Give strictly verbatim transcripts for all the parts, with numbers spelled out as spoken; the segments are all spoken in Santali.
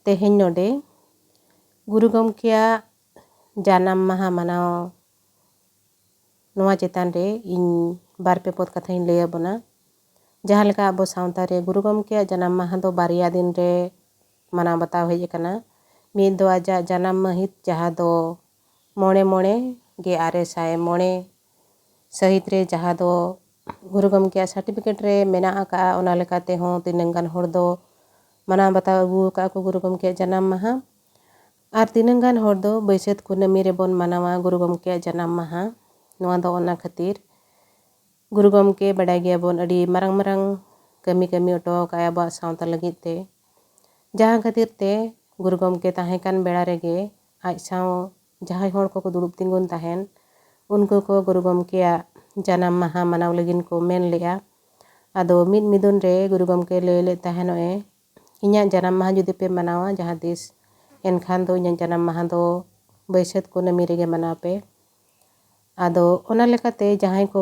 ᱛᱮᱦᱮᱧ ᱱᱚᱰᱮ ᱜᱩᱨᱩ ᱜᱚᱢᱠᱮᱭᱟᱜ ᱡᱟᱱᱟᱢ ᱢᱟᱦᱟ ᱢᱟᱱᱟᱣ, ᱱᱚᱣᱟ ᱪᱮᱛᱟᱱ ᱨᱮ ᱤᱧ ᱵᱟᱨ ᱯᱮ ᱯᱚᱫ ᱠᱟᱛᱷᱟᱧ ᱞᱟᱹᱭ ᱟᱵᱚᱱᱟ᱾ ᱡᱟᱦᱟᱸ ᱞᱮᱠᱟ ᱟᱵᱚ ᱥᱟᱶᱛᱟ ᱨᱮ ᱜᱩᱨᱩ ᱜᱚᱢᱠᱮᱭᱟᱜ ᱡᱟᱱᱟᱢ ᱢᱟᱦᱟ ᱫᱚ ᱵᱟᱨᱭᱟ ᱫᱤᱱ ᱨᱮ ᱢᱟᱱᱟᱣ ᱵᱟᱛᱟᱣ ᱦᱮᱡ ᱟᱠᱟᱱᱟ᱾ ᱢᱤᱫ ᱫᱚ ᱟᱡᱟᱜ ᱡᱟᱱᱟᱢ ᱢᱟᱹᱦᱤᱛ, ᱡᱟᱦᱟᱸ ᱫᱚ ᱢᱚᱬᱮ ᱢᱚᱬᱮ ᱜᱮ ᱟᱨᱮ ᱥᱟᱭ ᱢᱚᱬᱮ ᱥᱟᱹᱦᱤᱛ ᱨᱮ, ᱡᱟᱦᱟᱸ ᱫᱚ ᱜᱩᱨᱩ ᱜᱚᱢᱠᱮᱭᱟᱜ ᱥᱟᱨᱴᱤᱯᱷᱤᱠᱮᱴ ᱨᱮ ᱢᱮᱱᱟᱜ ᱟᱠᱟᱫᱼᱟ, ᱚᱱᱟ ᱞᱮᱠᱟ ᱛᱮᱦᱚᱸ ᱛᱤᱱᱟᱹᱝ ᱜᱟᱱ ᱦᱚᱲ ᱫᱚ ᱢᱟᱱᱟᱣ ᱵᱟᱛᱟᱣ ᱟᱹᱜᱩ ᱟᱠᱟᱫᱼᱟ ᱠᱚ ᱜᱩᱨᱩ ᱜᱚᱢᱠᱮᱭᱟᱜ ᱡᱟᱱᱟᱢ ᱢᱟᱦᱟ᱾ ᱟᱨ ᱛᱤᱱᱟᱹᱝ ᱜᱟᱱ ᱦᱚᱲ ᱫᱚ ᱵᱟᱹᱭᱥᱟᱹᱛ ᱠᱩᱱᱟᱹᱢᱤ ᱨᱮᱵᱚᱱ ᱢᱟᱱᱟᱣᱟ ᱜᱩᱨᱩ ᱜᱚᱢᱠᱮᱭᱟᱜ ᱡᱟᱱᱟᱢ ᱢᱟᱦᱟ᱾ ᱱᱚᱣᱟ ᱫᱚ ᱚᱱᱟ ᱠᱷᱟᱹᱛᱤᱨ, ᱜᱩᱨᱩ ᱜᱚᱢᱠᱮ, ᱵᱟᱰᱟᱭ ᱜᱮᱭᱟᱵᱚᱱ, ᱟᱹᱰᱤ ᱢᱟᱨᱟᱝ ᱢᱟᱨᱟᱝ ᱠᱟᱹᱢᱤ ᱠᱟᱹᱢᱤ ᱦᱚᱴᱚ ᱟᱠᱟᱫᱼᱟᱭ ᱟᱵᱚᱣᱟᱜ ᱥᱟᱶᱛᱟ ᱞᱟᱹᱜᱤᱫ ᱛᱮ᱾ ᱡᱟᱦᱟᱸ ᱠᱷᱟᱹᱛᱤᱨ ᱛᱮ ᱜᱩᱨᱩ ᱜᱚᱢᱠᱮ ᱛᱟᱦᱮᱸ ᱠᱟᱱ ᱵᱮᱲᱟ ᱨᱮᱜᱮ ᱟᱡ ᱥᱟᱶ ᱡᱟᱦᱟᱸᱭ ᱦᱚᱲ ᱠᱚᱠᱚ ᱫᱩᱲᱩᱵ ᱛᱤᱸᱜᱩᱱ ᱛᱟᱦᱮᱱ, ᱩᱱᱠᱩ ᱠᱚ ᱜᱩᱨᱩ ᱜᱚᱢᱠᱮᱭᱟᱜ ᱡᱟᱱᱟᱢ ᱢᱟᱦᱟ ᱢᱟᱱᱟᱣ ᱞᱟᱹᱜᱤᱫ ᱠᱚ ᱢᱮᱱ ᱞᱮᱫᱼᱟ᱾ ᱟᱫᱚ ᱢᱤᱫ ᱢᱤᱫᱩᱱ ᱨᱮ ᱜᱩᱨᱩ ᱜᱚᱢᱠᱮ ᱞᱟᱹᱭ ᱞᱮᱫ ᱛᱟᱦᱮᱱᱚᱜᱼᱮ, "ᱤᱧᱟᱹᱜ ᱡᱟᱱᱟᱢ ᱢᱟᱦᱟ ᱡᱩᱫᱤ ᱯᱮ ᱢᱟᱱᱟᱣᱟ ᱡᱟᱦᱟᱸ ᱛᱤᱥ, ᱮᱱᱠᱷᱟᱱ ᱫᱚ ᱤᱧᱟᱹᱜ ᱡᱟᱱᱟᱢ ᱢᱟᱦᱟ ᱫᱚ ᱵᱟᱹᱭᱥᱟᱹᱛ ᱠᱩᱱᱟᱹᱢᱤ ᱨᱮᱜᱮ ᱢᱟᱱᱟᱣ ᱯᱮ᱾" ᱟᱫᱚ ᱚᱱᱟ ᱞᱮᱠᱟᱛᱮ ᱡᱟᱦᱟᱸᱭ ᱠᱚ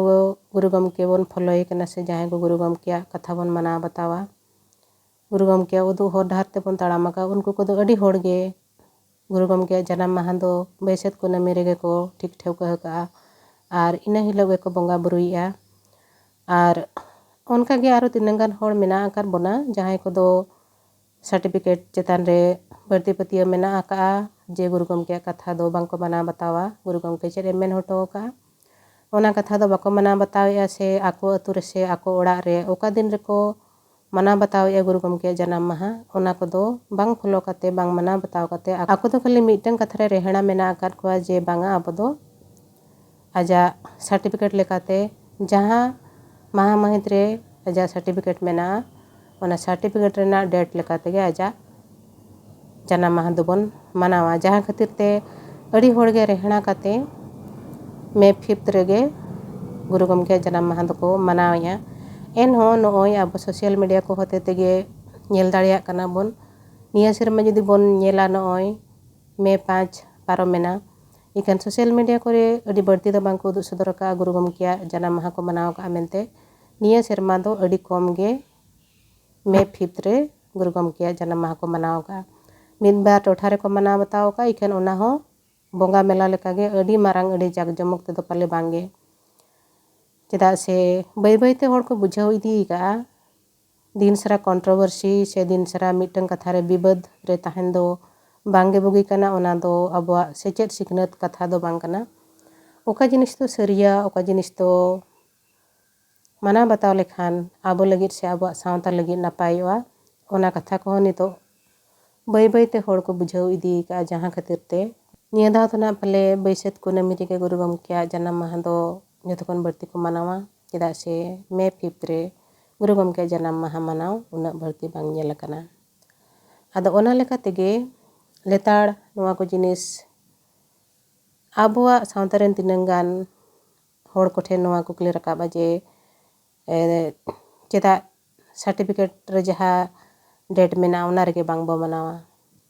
ᱜᱩᱨᱩ ᱜᱚᱢᱠᱮ ᱵᱚᱱ ᱯᱷᱚᱞᱳᱭᱮ ᱠᱟᱱᱟ ᱥᱮ ᱡᱟᱦᱟᱸᱭ ᱠᱚ ᱜᱩᱨᱩ ᱜᱚᱢᱠᱮᱭᱟᱜ ᱠᱟᱛᱷᱟ ᱵᱚᱱ ᱢᱟᱱᱟᱣ ᱵᱟᱛᱟᱣᱟ, ᱜᱩᱨᱩ ᱜᱚᱢᱠᱮᱭᱟᱜ ᱩᱫᱩᱜ ᱦᱚᱨ ᱰᱟᱦᱟᱨ ᱛᱮᱵᱚᱱ ᱛᱟᱲᱟᱢ ᱟᱠᱟᱫ, ᱩᱱᱠᱩ ᱠᱚᱫᱚ ᱟᱹᱰᱤ ᱦᱚᱲ ᱜᱮ ᱜᱩᱨᱩ ᱜᱚᱢᱠᱮᱭᱟᱜ ᱡᱟᱱᱟᱢ ᱢᱟᱦᱟ ᱫᱚ ᱵᱟᱹᱭᱥᱟᱹᱛ ᱠᱩᱱᱟᱹᱢᱤ ᱨᱮᱜᱮ ᱠᱚ ᱴᱷᱤᱠ ᱴᱷᱟᱹᱣᱠᱟᱹ ᱟᱠᱟᱫᱼᱟ ᱟᱨ ᱤᱱᱟᱹ ᱦᱤᱞᱳᱜ ᱜᱮᱠᱚ ᱵᱚᱸᱜᱟ ᱵᱩᱨᱩᱭᱮᱫᱼᱟ᱾ ᱟᱨ ᱚᱱᱠᱟᱜᱮ ᱟᱨᱚ ᱛᱤᱱᱟᱹᱝ ᱜᱟᱱ ᱦᱚᱲ ᱢᱮᱱᱟᱜ ᱟᱠᱟᱫ ᱵᱚᱱᱟ, ᱡᱟᱦᱟᱸᱭ ᱠᱚᱫᱚ ᱥᱟᱨᱴᱤᱯᱷᱤᱠᱮᱴ ᱪᱮᱛᱟᱱ ᱨᱮ ᱵᱟᱹᱲᱛᱤ ᱯᱟᱹᱛᱭᱟᱹᱣ ᱢᱮᱱᱟᱜ ᱟᱠᱟᱫᱼᱟ ᱡᱮ ᱜᱩᱨᱩ ᱜᱚᱢᱠᱮᱭᱟᱜ ᱠᱟᱛᱷᱟ ᱫᱚ ᱵᱟᱝᱠᱚ ᱢᱟᱱᱟᱣ ᱵᱟᱛᱟᱣᱟ, ᱜᱩᱨᱩ ᱜᱚᱢᱠᱮ ᱪᱮᱫ ᱮ ᱢᱮᱱ ᱦᱚᱴᱚ ᱟᱠᱟᱫᱼᱟ, ᱚᱱᱟ ᱠᱟᱛᱷᱟ ᱫᱚ ᱵᱟᱠᱚ ᱢᱟᱱᱟᱣ ᱵᱟᱛᱟᱣᱮᱫᱼᱟ, ᱥᱮ ᱟᱠᱚ ᱟᱹᱛᱩ ᱨᱮ ᱥᱮ ᱟᱠᱚ ᱚᱲᱟᱜ ᱨᱮ ᱚᱠᱟ ᱫᱤᱱ ᱨᱮᱠᱚ ᱢᱟᱱᱟᱣ ᱵᱟᱛᱟᱣᱮᱫᱼᱟ ᱜᱩᱨᱩ ᱜᱚᱢᱠᱮᱭᱟᱜ ᱡᱟᱱᱟᱢ ᱢᱟᱦᱟ, ᱚᱱᱟ ᱠᱚᱫᱚ ᱵᱟᱝ ᱯᱷᱚᱞᱳ ᱠᱟᱛᱮ, ᱵᱟᱝ ᱢᱟᱱᱟᱣ ᱵᱟᱛᱟᱣ ᱠᱟᱛᱮ, ᱟᱠᱚ ᱫᱚ ᱠᱷᱟᱹᱞᱤ ᱢᱤᱫᱴᱟᱝ ᱠᱟᱛᱷᱟ ᱨᱮ ᱨᱮᱦᱮᱲᱟ ᱢᱮᱱᱟᱜ ᱟᱠᱟᱫ ᱠᱚᱣᱟ ᱡᱮ ᱵᱟᱝᱟ, ᱟᱵᱚ ᱫᱚ ᱟᱡᱟᱜ ᱥᱟᱨᱴᱤᱯᱷᱤᱠᱮᱴ ᱞᱮᱠᱟᱛᱮ ᱡᱟᱦᱟᱸ ᱢᱟᱦᱟ ᱢᱟᱹᱦᱤᱛ ᱨᱮ ᱟᱡᱟᱜ ᱥᱟᱨᱴᱤᱯᱷᱤᱠᱮᱴ ᱢᱮᱱᱟᱜᱼᱟ, ᱚᱱᱟ ᱥᱟᱨᱴᱤᱯᱷᱤᱠᱮᱴ ᱨᱮᱱᱟᱜ ᱰᱮᱴ ᱞᱮᱠᱟ ᱛᱮᱜᱮ ᱟᱡᱟᱜ ᱡᱟᱱᱟᱢ ᱢᱟᱦᱟ ᱫᱚᱵᱚᱱ ᱢᱟᱱᱟᱣᱟ᱾ ᱡᱟᱦᱟᱸ ᱠᱷᱟᱹᱛᱤᱨ ᱛᱮ ᱟᱹᱰᱤ ᱦᱚᱲᱜᱮ ᱨᱮᱦᱲᱟ ᱠᱟᱛᱮ ᱢᱮ ᱯᱷᱤᱯᱛᱷ ᱨᱮᱜᱮ ᱜᱩᱨᱩ ᱜᱚᱢᱠᱮᱭᱟᱜ ᱡᱟᱱᱟᱢ ᱢᱟᱦᱟ ᱫᱚᱠᱚ ᱢᱟᱱᱟᱣᱮᱫᱼᱟ᱾ ᱮᱱᱦᱚᱸ ᱱᱚᱜᱼᱚᱭ ᱟᱵᱚ ᱥᱳᱥᱟᱞ ᱢᱤᱰᱤᱭᱟ ᱠᱚ ᱦᱚᱛᱮ ᱛᱮᱜᱮ ᱧᱮᱞ ᱫᱟᱲᱮᱭᱟᱜ ᱠᱟᱱᱟ ᱵᱚᱱ᱾ ᱱᱤᱭᱟᱹ ᱥᱮᱨᱢᱟ ᱡᱩᱫᱤ ᱵᱚᱱ ᱧᱮᱞᱟ, ᱱᱚᱜᱼᱚᱭ ᱢᱮ ᱯᱟᱸᱪ ᱯᱟᱨᱚᱢᱮᱱᱟ, ᱤᱠᱷᱟᱹᱱ ᱥᱳᱥᱟᱞ ᱢᱤᱰᱤᱭᱟ ᱠᱚᱨᱮ ᱟᱹᱰᱤ ᱵᱟᱹᱲᱛᱤ ᱫᱚ ᱵᱟᱝ ᱠᱚ ᱩᱫᱩᱜ ᱥᱚᱫᱚᱨ ᱟᱠᱟᱫᱼᱟ ᱜᱩᱨᱩ ᱜᱚᱢᱠᱮᱭᱟᱜ ᱡᱟᱱᱟᱢ ᱢᱟᱦᱟ ᱠᱚ ᱢᱟᱱᱟᱣ ᱟᱠᱟᱫᱼᱟ ᱢᱮᱱᱛᱮ᱾ ᱱᱤᱭᱟᱹ ᱥᱮᱨᱢᱟ ᱫᱚ ᱟᱹᱰᱤ ᱠᱚᱢ ᱜᱮ ᱢᱮ ᱯᱷᱤᱯᱛᱷ ᱨᱮ ᱜᱩᱨᱩ ᱜᱚᱢᱠᱮᱭᱟᱜ ᱡᱟᱱᱟᱢ ᱢᱟᱦᱟ ᱠᱚ ᱢᱟᱱᱟᱣ ᱟᱠᱟᱫᱼᱟ᱾ ᱢᱤᱫ ᱵᱟᱨ ᱴᱚᱴᱷᱟ ᱨᱮᱠᱚ ᱢᱟᱱᱟᱣ ᱵᱟᱛᱟᱣ ᱟᱠᱟᱫᱼᱟ, ᱤᱠᱷᱟᱹᱱ ᱚᱱᱟ ᱦᱚᱸ ᱵᱚᱸᱜᱟ ᱢᱮᱞᱟ ᱞᱮᱠᱟᱜᱮ ᱟᱹᱰᱤ ᱢᱟᱨᱟᱝ, ᱟᱹᱰᱤ ᱡᱟᱠ ᱡᱚᱢᱚᱠ ᱛᱮᱫᱚ ᱯᱟᱞᱮ ᱵᱟᱝᱜᱮ᱾ ᱪᱮᱫᱟᱜ ᱥᱮ ᱵᱟᱹᱭ ᱵᱟᱹᱭᱛᱮ ᱦᱚᱲ ᱠᱚ ᱵᱩᱡᱷᱟᱹᱣ ᱤᱫᱤ ᱟᱠᱟᱫᱼᱟ, ᱫᱤᱱ ᱥᱟᱨᱟ controversy ᱥᱮ ᱫᱤᱱ ᱥᱟᱨᱟ ᱢᱤᱫᱴᱟᱝ ᱠᱟᱛᱷᱟ ᱨᱮ ᱵᱤᱵᱟᱹᱫ ᱨᱮ ᱛᱟᱦᱮᱱ ᱫᱚ ᱵᱟᱝᱜᱮ ᱵᱩᱜᱤ ᱠᱟᱱᱟ᱾ ᱚᱱᱟ ᱫᱚ ᱟᱵᱚᱣᱟᱜ ᱥᱮᱪᱮᱫ ᱥᱤᱠᱷᱱᱟᱹᱛ ᱠᱟᱛᱷᱟ ᱫᱚ ᱵᱟᱝ ᱠᱟᱱᱟ᱾ ᱚᱠᱟ ᱡᱤᱱᱤᱥ ᱫᱚ ᱥᱟᱹᱨᱤᱭᱟ, ᱚᱠᱟ ᱡᱤᱱᱤᱥ ᱫᱚ ᱢᱟᱱᱟᱣ ᱵᱟᱛᱟᱣ ᱞᱮᱠᱷᱟᱱ ᱟᱵᱚ ᱞᱟᱹᱜᱤᱫ ᱥᱮ ᱟᱵᱚᱣᱟᱜ ᱥᱟᱶᱛᱟ ᱞᱟᱹᱜᱤᱫ ᱱᱟᱯᱟᱭᱚᱜᱼᱟ, ᱚᱱᱟ ᱠᱟᱛᱷᱟ ᱠᱚᱦᱚᱸ ᱱᱤᱛᱚᱜ ᱵᱟᱹᱭ ᱵᱟᱹᱭᱛᱮ ᱦᱚᱲ ᱠᱚ ᱵᱩᱡᱷᱟᱹᱣ ᱤᱫᱤ ᱟᱠᱟᱫᱼᱟ, ᱡᱟᱦᱟᱸ ᱠᱷᱟᱹᱛᱤᱨ ᱛᱮ ᱱᱤᱭᱟᱹ ᱫᱷᱟᱣ ᱫᱚ ᱱᱟᱜ ᱯᱟᱞᱮ ᱵᱟᱹᱭᱥᱟᱹᱛ ᱠᱩᱱᱟᱹᱢᱤ ᱨᱮᱜᱮ ᱜᱩᱨᱩ ᱜᱚᱢᱠᱮᱭᱟᱜ ᱡᱟᱱᱟᱢ ᱢᱟᱦᱟ ᱫᱚ ᱡᱚᱛᱚ ᱠᱷᱚᱱ ᱵᱟᱹᱲᱛᱤ ᱠᱚ ᱢᱟᱱᱟᱣᱟ, ᱪᱮᱫᱟᱜ ᱥᱮ ᱢᱮ ᱯᱷᱤᱯᱛᱷ ᱨᱮ ᱜᱩᱨᱩ ᱜᱚᱢᱠᱮᱭᱟᱜ ᱡᱟᱱᱟᱢ ᱢᱟᱦᱟ ᱢᱟᱱᱟᱣ ᱩᱱᱟᱹᱜ ᱵᱟᱹᱲᱛᱤ ᱵᱟᱝ ᱧᱮᱞ ᱟᱠᱟᱱᱟ᱾ ᱟᱫᱚ ᱚᱱᱟ ᱞᱮᱠᱟ ᱛᱮᱜᱮ ᱞᱮᱛᱟᱲ ᱱᱚᱣᱟ ᱠᱚ ᱡᱤᱱᱤᱥ ᱟᱵᱚᱣᱟᱜ ᱥᱟᱶᱛᱟ ᱨᱮᱱ ᱛᱤᱱᱟᱹᱝ ᱜᱟᱱ ᱦᱚᱲ ᱠᱚᱴᱷᱮᱱ ᱱᱚᱣᱟ ᱠᱩᱠᱞᱤ ᱨᱟᱠᱟᱵᱼᱟ ᱡᱮ, ᱮ, ᱪᱮᱫᱟᱜ certificate ᱨᱮ ᱡᱟᱦᱟᱸ date ᱢᱮᱱᱟᱜᱼᱟ, ᱚᱱᱟ ᱨᱮᱜᱮ ᱵᱟᱝ ᱵᱚ ᱢᱟᱱᱟᱣᱟ?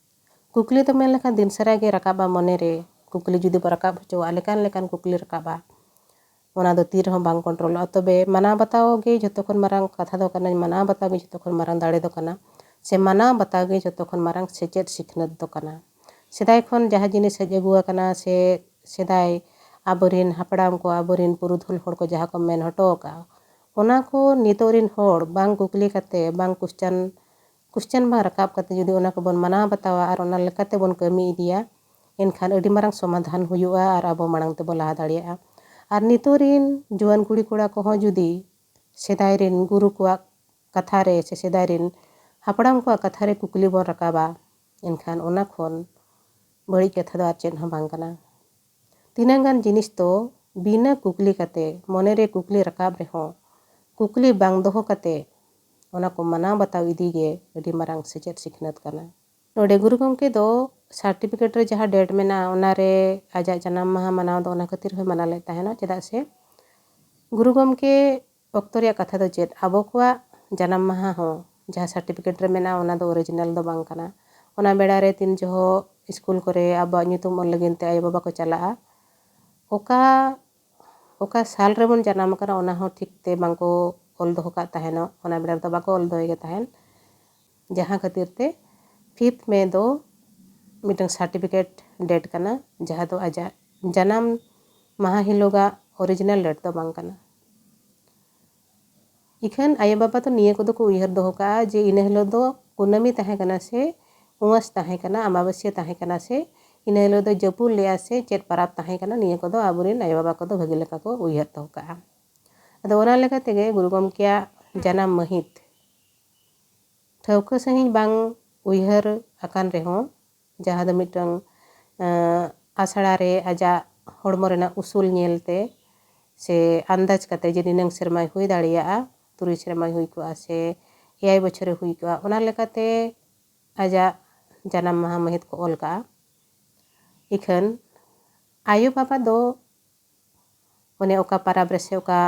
ᱠᱩᱠᱞᱤ ᱫᱚ ᱢᱮᱱ ᱞᱮᱠᱷᱟᱱ ᱫᱤᱱ ᱥᱟᱨᱟ ᱜᱮ ᱨᱟᱠᱟᱵᱼᱟ ᱢᱚᱱᱮ ᱨᱮ᱾ ᱠᱩᱠᱞᱤ ᱡᱩᱫᱤ ᱵᱚ ᱨᱟᱠᱟᱵ ᱦᱚᱪᱚᱣᱟᱜᱼᱟ, ᱞᱮᱠᱟᱱ ᱞᱮᱠᱟᱱ ᱠᱩᱠᱞᱤ ᱨᱟᱠᱟᱵᱼᱟ᱾ ᱚᱱᱟ ᱫᱚ ᱛᱤ ᱨᱮᱦᱚᱸ ᱵᱟᱝ ᱠᱚᱱᱴᱨᱳᱞᱚᱜᱼᱟ᱾ ᱛᱚᱵᱮ ᱢᱟᱱᱟᱣ ᱵᱟᱛᱟᱣ ᱜᱮ ᱡᱷᱚᱛᱚ ᱠᱷᱚᱱ ᱢᱟᱨᱟᱝ ᱠᱟᱛᱷᱟ ᱫᱚ ᱠᱟᱱᱟ, ᱢᱟᱱᱟᱣ ᱵᱟᱛᱟᱣ ᱜᱮ ᱡᱷᱚᱛᱚ ᱠᱷᱚᱱ ᱢᱟᱨᱟᱝ ᱫᱟᱲᱮ ᱫᱚ ᱠᱟᱱᱟ, ᱥᱮ ᱢᱟᱱᱟᱣ ᱵᱟᱛᱟᱣ ᱜᱮ ᱡᱷᱚᱛᱚ ᱠᱷᱚᱱ ᱢᱟᱨᱟᱝ ᱥᱮᱪᱮᱫ ᱥᱤᱠᱷᱱᱟᱹᱛ ᱫᱚ ᱠᱟᱱᱟ᱾ ᱥᱮᱫᱟᱭ ᱠᱷᱚᱱ ᱡᱟᱦᱟᱸ ᱡᱤᱱᱤᱥ ᱦᱮᱡ ᱟᱹᱜᱩ ᱟᱠᱟᱱᱟ, ᱥᱮ ᱥᱮᱫᱟᱭ ᱟᱵᱚᱨᱮᱱ ᱦᱟᱯᱲᱟᱢ ᱠᱚ, ᱟᱵᱚᱨᱮᱱ ᱯᱩᱨᱩᱫᱷᱩᱞ ᱦᱚᱲ ᱠᱚ ᱡᱟᱦᱟᱸ ᱠᱚ ᱢᱮᱱ ᱦᱚᱴᱚ ᱟᱠᱟᱫᱼᱟ, ᱚᱱᱟ ᱠᱚ ᱱᱤᱛᱚᱜ ᱨᱮᱱ ᱦᱚᱲ ᱵᱟᱝ ᱠᱩᱠᱞᱤ ᱠᱟᱛᱮ, ᱵᱟᱝ question, question ᱵᱟᱝ ᱨᱟᱠᱟᱵ ᱠᱟᱛᱮ ᱡᱩᱫᱤ ᱚᱱᱟ ᱠᱚᱵᱚᱱ ᱢᱟᱱᱟᱣ ᱵᱟᱛᱟᱣᱟ ᱟᱨ ᱚᱱᱟ ᱞᱮᱠᱟᱛᱮ ᱵᱚᱱ ᱠᱟᱹᱢᱤ ᱤᱫᱤᱭᱟ, ᱮᱱᱠᱷᱟᱱ ᱟᱹᱰᱤ ᱢᱟᱨᱟᱝ ᱥᱚᱢᱟᱫᱷᱟᱱ ᱦᱩᱭᱩᱜᱼᱟ ᱟᱨ ᱟᱵᱚ ᱢᱟᱲᱟᱝ ᱛᱮᱵᱚ ᱞᱟᱦᱟ ᱫᱟᱲᱮᱭᱟᱜᱼᱟ᱾ ᱟᱨ ᱱᱤᱛᱚᱜ ᱨᱮᱱ ᱡᱩᱣᱟᱹᱱ ᱠᱩᱲᱤ ᱠᱚᱲᱟ ᱠᱚᱦᱚᱸ ᱡᱩᱫᱤ ᱥᱮᱫᱟᱭ ᱨᱮᱱ ᱜᱩᱨᱩ ᱠᱚᱣᱟᱜ ᱠᱟᱛᱷᱟ ᱨᱮ ᱥᱮ ᱥᱮᱫᱟᱭ ᱨᱮᱱ ᱦᱟᱯᱲᱟᱢ ᱠᱚᱣᱟᱜ ᱠᱟᱛᱷᱟ ᱨᱮ ᱠᱩᱠᱞᱤ ᱵᱚᱱ ᱨᱟᱠᱟᱵᱟ, ᱮᱱᱠᱷᱟᱱ ᱚᱱᱟ ᱠᱷᱚᱱ ᱵᱟᱹᱲᱤᱡ ᱠᱟᱛᱷᱟ ᱫᱚ ᱟᱨ ᱪᱮᱫ ᱦᱚᱸ ᱵᱟᱝ ᱠᱟᱱᱟ᱾ ᱛᱤᱱᱟᱹᱜ ᱜᱟᱱ ᱡᱤᱱᱤᱥ ᱫᱚ ᱵᱤᱱᱟᱹ ᱠᱩᱠᱞᱤ ᱠᱟᱛᱮ, ᱢᱚᱱᱮ ᱨᱮ ᱠᱩᱠᱞᱤ ᱨᱟᱠᱟᱵ ᱨᱮᱦᱚᱸ, ᱠᱩᱠᱞᱤ ᱵᱟᱝ ᱫᱚᱦᱚ ᱠᱟᱛᱮ ᱚᱱᱟ ᱠᱚ ᱢᱟᱱᱟᱣ ᱵᱟᱛᱟᱣ ᱤᱫᱤ ᱜᱮ ᱟᱹᱰᱤ ᱢᱟᱨᱟᱝ ᱥᱮᱪᱮᱫ ᱥᱤᱠᱷᱱᱟᱹᱛ ᱠᱟᱱᱟ᱾ ᱱᱚᱰᱮ ᱜᱩᱨᱩ ᱜᱚᱢᱠᱮ ᱫᱚ certificate ᱨᱮ ᱡᱟᱦᱟᱸ date ᱢᱮᱱᱟᱜᱼᱟ, ᱚᱱᱟ ᱨᱮ ᱟᱡᱟᱜ ᱡᱟᱱᱟᱢ ᱢᱟᱦᱟ ᱢᱟᱱᱟᱣ ᱫᱚ ᱚᱱᱟ ᱠᱷᱟᱹᱛᱤᱨ ᱦᱚᱸᱭ ᱢᱟᱱᱟᱣ ᱞᱮᱫ ᱛᱟᱦᱮᱱᱟ, ᱪᱮᱫᱟᱜ ᱥᱮ ᱜᱩᱨᱩ ᱜᱚᱢᱠᱮ ᱚᱠᱛᱚ ᱨᱮᱭᱟᱜ ᱠᱟᱛᱷᱟ ᱫᱚ ᱪᱮᱫ, ᱟᱵᱚ ᱠᱚᱣᱟᱜ ᱡᱟᱱᱟᱢ ᱢᱟᱦᱟ ᱦᱚᱸ ᱡᱟᱦᱟᱸ certificate ᱨᱮ ᱢᱮᱱᱟᱜᱼᱟ, ᱚᱱᱟ ᱫᱚ original ᱫᱚ ᱵᱟᱝ ᱠᱟᱱᱟ᱾ ᱚᱱᱟ ᱵᱮᱲᱟ ᱨᱮ ᱛᱤᱱ ᱡᱚᱦᱚᱜ ᱥᱠᱩᱞ ᱠᱚᱨᱮ ᱟᱵᱚᱣᱟᱜ ᱧᱩᱛᱩᱢ ᱚᱞ ᱞᱟᱹᱜᱤᱫ ᱛᱮ ᱟᱭᱳᱼᱵᱟᱵᱟ ᱠᱚ ᱪᱟᱞᱟᱜᱼᱟ, ᱚᱠᱟ, ᱚᱠᱟ ᱥᱟᱞ ᱨᱮᱵᱚᱱ ᱡᱟᱱᱟᱢ ᱟᱠᱟᱱᱟ, ᱚᱱᱟ ᱦᱚᱸ ᱴᱷᱤᱠ ᱛᱮ ᱵᱟᱝᱠᱚ ᱚᱞ ᱫᱚᱦᱚ ᱠᱟᱜ ᱛᱟᱦᱮᱱᱚᱜ᱾ ᱚᱱᱟ ᱵᱮᱲᱟ ᱨᱮᱫᱚ ᱵᱟᱠᱚ ᱚᱞ ᱫᱚᱦᱚᱭ ᱜᱮ ᱛᱟᱦᱮᱱ, ᱡᱟᱦᱟᱸ ᱠᱷᱟᱹᱛᱤᱨ ᱛᱮ ᱯᱷᱤᱯᱛᱷ ᱢᱮ ᱫᱚ ᱢᱤᱫᱴᱟᱝ ᱥᱟᱨᱴᱤᱯᱷᱤᱠᱮᱴ ᱰᱮᱴ ᱠᱟᱱᱟ, ᱡᱟᱦᱟᱸ ᱫᱚ ᱟᱡᱟᱜ ᱡᱟᱱᱟᱢ ᱢᱟᱦᱟ ᱦᱤᱞᱳᱜᱟᱜ ᱚᱨᱤᱡᱤᱱᱟᱞ ᱰᱮᱴ ᱫᱚ ᱵᱟᱝ ᱠᱟᱱᱟ᱾ ᱤᱠᱷᱟᱹᱱ ᱟᱭᱳᱼᱵᱟᱵᱟ ᱫᱚ ᱱᱤᱭᱟᱹ ᱠᱚᱫᱚ ᱠᱚ ᱩᱭᱦᱟᱹᱨ ᱫᱚᱦᱚ ᱠᱟᱜᱼᱟ ᱡᱮ ᱤᱱᱟᱹ ᱦᱤᱞᱳᱜ ᱫᱚ ᱠᱩᱱᱟᱹᱢᱤ ᱛᱟᱦᱮᱸ ᱠᱟᱱᱟ ᱥᱮ ᱩᱣᱟᱹᱥ ᱛᱟᱦᱮᱸ ᱠᱟᱱᱟ, ᱟᱢᱵᱟᱵᱟᱹᱥᱭᱟᱹ ᱛᱟᱦᱮᱸ ᱠᱟᱱᱟ ᱥᱮ ᱤᱱᱟᱹ ᱦᱤᱞᱳᱜ ᱫᱚ ᱡᱟᱹᱯᱩᱫ ᱞᱮᱜᱼᱟ ᱥᱮ ᱪᱮᱫ ᱯᱟᱨᱟᱵᱽ ᱛᱟᱦᱮᱸ ᱠᱟᱱᱟ, ᱱᱤᱭᱟᱹ ᱠᱚᱫᱚ ᱟᱵᱚᱨᱮᱱ ᱟᱭᱳᱼᱵᱟᱵᱟ ᱠᱚᱫᱚ ᱵᱷᱟᱹᱜᱤ ᱞᱮᱠᱟ ᱠᱚ ᱩᱭᱦᱟᱹᱨ ᱫᱚᱦᱚ ᱠᱟᱜᱼᱟ᱾ ᱟᱫᱚ ᱚᱱᱟ ᱞᱮᱠᱟ ᱛᱮᱜᱮ ᱜᱩᱨᱩ ᱜᱚᱢᱠᱮᱭᱟᱜ ᱡᱟᱱᱟᱢ ᱢᱟᱹᱦᱤᱛ ᱴᱷᱟᱹᱣᱠᱟᱹ ᱥᱟᱺᱦᱤᱡ ᱵᱟᱝ ᱩᱭᱦᱟᱹᱨ ᱟᱠᱟᱱ ᱨᱮᱦᱚᱸ, ᱡᱟᱦᱟᱸ ᱫᱚ ᱢᱤᱫᱴᱟᱝ, ᱮᱸ, ᱟᱥᱲᱟ ᱨᱮ ᱟᱡᱟᱜ ᱦᱚᱲᱢᱚ ᱨᱮᱱᱟᱜ ᱩᱥᱩᱞ ᱧᱮᱞ ᱛᱮ ᱥᱮ ᱟᱱᱫᱟᱡᱽ ᱠᱟᱛᱮ ᱡᱮ ᱱᱤᱱᱟᱹᱝ ᱥᱮᱨᱢᱟᱭ ᱦᱩᱭ ᱫᱟᱲᱮᱭᱟᱜᱼᱟ, ᱛᱩᱨᱩᱭ ᱥᱮᱨᱢᱟᱭ ᱦᱩᱭ ᱠᱚᱜᱼᱟ ᱥᱮ ᱮᱭᱟᱭ ᱵᱚᱪᱷᱚᱨᱮ ᱦᱩᱭ ᱠᱚᱜᱼᱟ, ᱚᱱᱟ ᱞᱮᱠᱟᱛᱮ ᱟᱡᱟᱜ ᱡᱟᱱᱟᱢ ᱢᱟᱦᱟ ᱢᱟᱹᱦᱤᱛ ᱠᱚ ᱚᱞ ᱠᱟᱜᱼᱟ᱾ ᱤᱠᱷᱟᱹᱱ ᱟᱭᱳᱼᱵᱟᱵᱟ ᱫᱚ ᱚᱱᱮ ᱚᱠᱟ ᱯᱟᱨᱟᱵᱽ ᱨᱮ ᱥᱮ ᱚᱠᱟ,